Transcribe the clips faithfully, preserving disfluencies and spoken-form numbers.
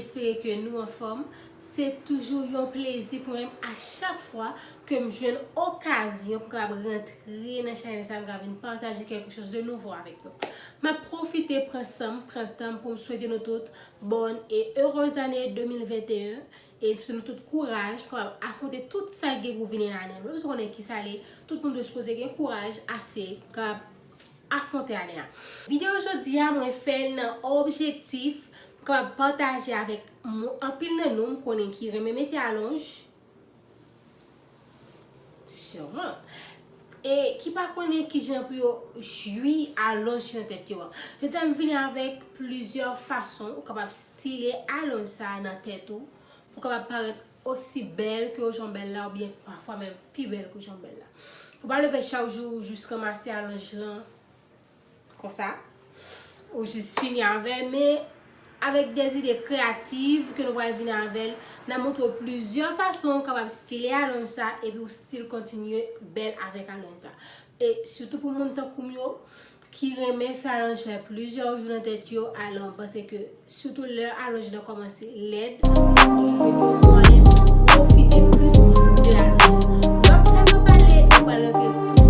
Espere ke nou anfòm. Se toujou yon plezi pou mwen a chak fwa ke m jwenn okazyon pou m kapab rantre nan chanèl sa, m kapab vin pataje quelque chose de nouveau avèk nou. M ap pwofite pran san m, pran tan m pou m swete nou tout bonne et heureuse année deux mille vingt et un. E m swete nou tout kouraj pou kapab afwonte tout sa ki gen pou vini nan ane a. Nou pa bezwen konnen ki sa l ye, tout moun dwe sipoze gen kouraj ase pou kapab afwonte ane a. Videyo jodi a, mwen fè l nan objektif pou kapab pataje avèk anpil nan nou m konnen ki renmen mete alonj, sûrement, e ki pa konnen kijan pou yo jwi alonj ki nan tèt yo an. Jodi a, m vini avèk plizyè fason ou kapab style alonj sa a nan tèt ou, pou kapab parèt osi bèl ke ou jan w bèl la, oubyen pafwa menm pi bèl ke ou jan w bèl la. Ou pa leve chak jou, ou jis ranmase alonj lan konsa, ou jis fini avè l, men avèk de zide kreyatif ke nou pral vin avè l, n a montre w plizyè fason ou kapab style alonj sa, epi ou still kontinye bèl avèk alonj sa. E sitou pou moun tankou m yo, ki renmen fè alonj fè plizyè jou nan tèt yo, alò m panse ke sitou lè alonj lan kòmanse lèd, fò nou toujou jwenn yon mwayen pou pwofite plis de alonj lan. M p ap tèlman pale, nou pral rantre tousuit.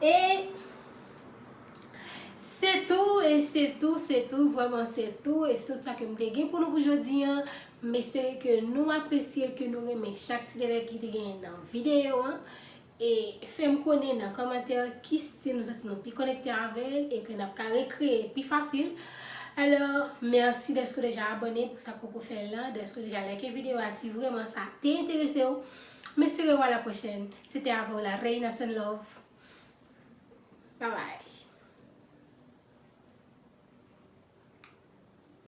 E se tou, e se tou, se tou, vrèman se tou, e se tout sa ke m te gen pou nou pou jodi an. M espere ke nou apresye l, ke nou renmen chak ti detay ki te genyen nan videyo an. E fè m konnen nan kòmantè ki stil nou santi nou pi konekte avè l e ke n ap ka rekreye pi fasil. Alò, mèsi dèske w deja abòne pou sa k poko fè l la, dèske w deja like videyo a si vrèman sa te enterese w. M espere w a la pwochèn. Se te avè w la Reina Sun Love. Bye bye.